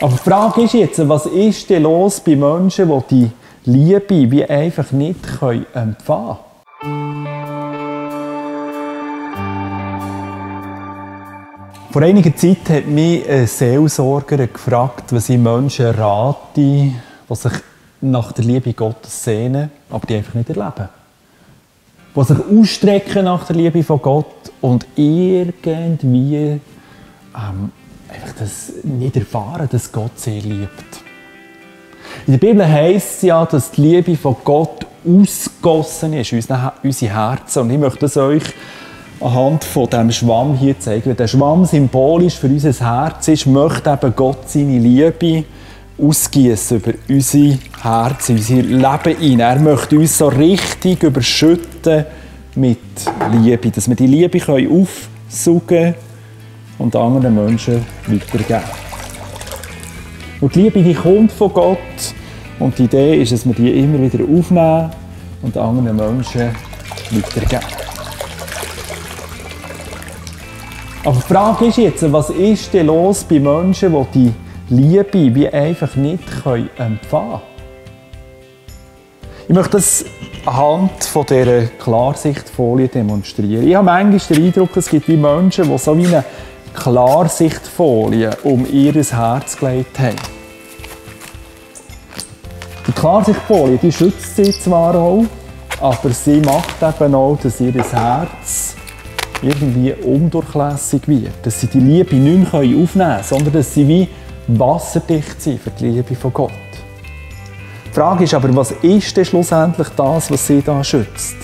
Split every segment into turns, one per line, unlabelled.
Aber die Frage ist jetzt, was ist denn los bei Menschen, die die Liebe wie einfach nicht empfangen können? Vor einiger Zeit hat mich ein Seelsorger gefragt, was ich Menschen rate, die sich nach der Liebe Gottes sehnen, aber die einfach nicht erleben. Die sich ausstrecken nach der Liebe von Gott und irgendwie einfach das nicht erfahren, dass Gott sie liebt. In der Bibel heisst es ja, dass die Liebe von Gott ausgegossen ist in unsere Herzen. Und ich möchte es euch anhand von diesem Schwamm hier zeigen. Wenn der Schwamm symbolisch für unser Herz ist, möchte eben Gott seine Liebe ausgießen über unser Herz, unser Leben hinein. Er möchte uns so richtig überschütten mit Liebe, dass wir die Liebe aufsaugen und anderen Menschen weitergeben. Und die Liebe, die kommt von Gott und die Idee ist, dass wir die immer wieder aufnehmen und anderen Menschen weitergeben. Aber die Frage ist jetzt, was ist denn los bei Menschen, die die Liebe wie einfach nicht empfangen können? Ich möchte das anhand von dieser Klarsichtfolie demonstrieren. Ich habe manchmal den Eindruck, es gibt wie Menschen, die so wie eine Klarsichtfolie um ihr Herz gelegt haben. Die Klarsichtfolie, die schützt sie zwar auch, aber sie macht eben auch, dass ihr Herz irgendwie undurchlässig wird. Dass sie die Liebe nicht mehr aufnehmen können, sondern dass sie wie wasserdicht sind für die Liebe von Gott. Die Frage ist aber, was ist denn schlussendlich das, was sie da schützt?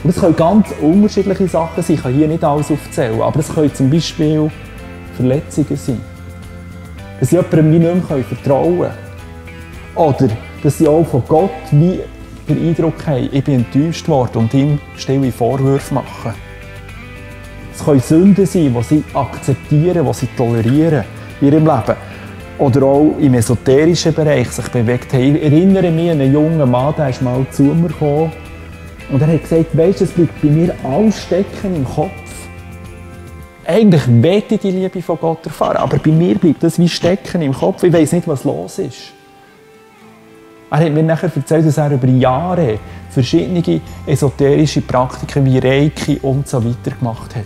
Und es können ganz unterschiedliche Sachen sein. Ich kann hier nicht alles aufzählen, aber es können zum Beispiel Verletzungen sein. Dass sie jemandem wie nicht mehr vertrauen können. Oder dass sie auch von Gott wie den Eindruck haben, ich bin enttäuscht worden und ihm stille Vorwürfe machen. Es können Sünden sein, die sie akzeptieren, die sie tolerieren in ihrem Leben. Oder auch im esoterischen Bereich sich bewegt haben. Ich erinnere mich an einen jungen Mann, der ist mal zu mir gekommen und er hat gesagt, weisst du, es bleibt bei mir alles stecken im Kopf. Eigentlich möchte ich die Liebe von Gott erfahren, aber bei mir bleibt das wie stecken im Kopf. Ich weiss nicht, was los ist. Er hat mir nachher erzählt, dass er über Jahre verschiedene esoterische Praktiken wie Reiki und so weiter gemacht hat.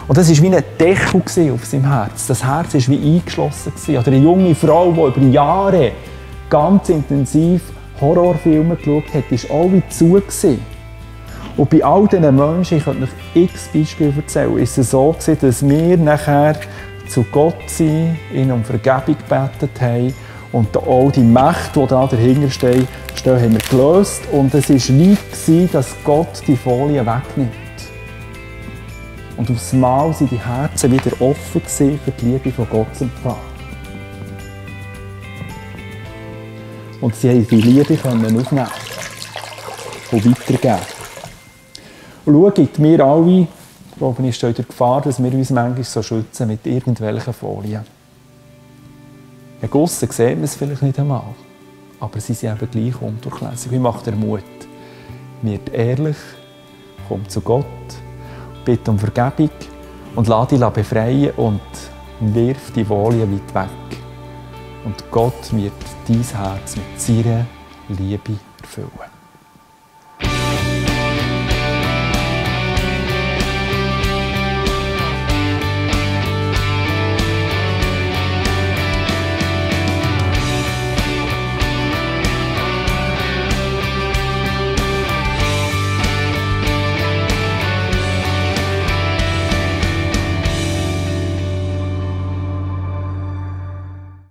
Und das war wie ein Deckel auf seinem Herz. Das Herz war wie eingeschlossen. Oder eine junge Frau, die über Jahre ganz intensiv Horrorfilme geschaut hat, war auch wie zu. Und bei all diesen Menschen, ich könnte euch x Beispiele erzählen, ist es so gewesen, dass wir nachher zu Gott sind, ihn um Vergebung gebetet haben und auch die Mächte, die da dahinter stehen, haben wir gelöst. Und es war wie, dass Gott die Folie wegnimmt. Und aufs Mal waren die Herzen wieder offen für die Liebe von Gott zu empfangen. Und sie haben die Liebe aufnehmen und weitergeben. Und schaut, wir alle, glaube ich, stehen in der Gefahr, dass wir uns manchmal so schützen mit irgendwelchen Folien. Gegen aussen sieht man es vielleicht nicht einmal, aber sie sind eben gleich undurchlässig. Wie macht er Mut? Wird ehrlich, kommt zu Gott, bittet um Vergebung und lässt dich befreien und wirft die Folie weit weg. Und Gott wird dein Herz mit seiner Liebe erfüllen.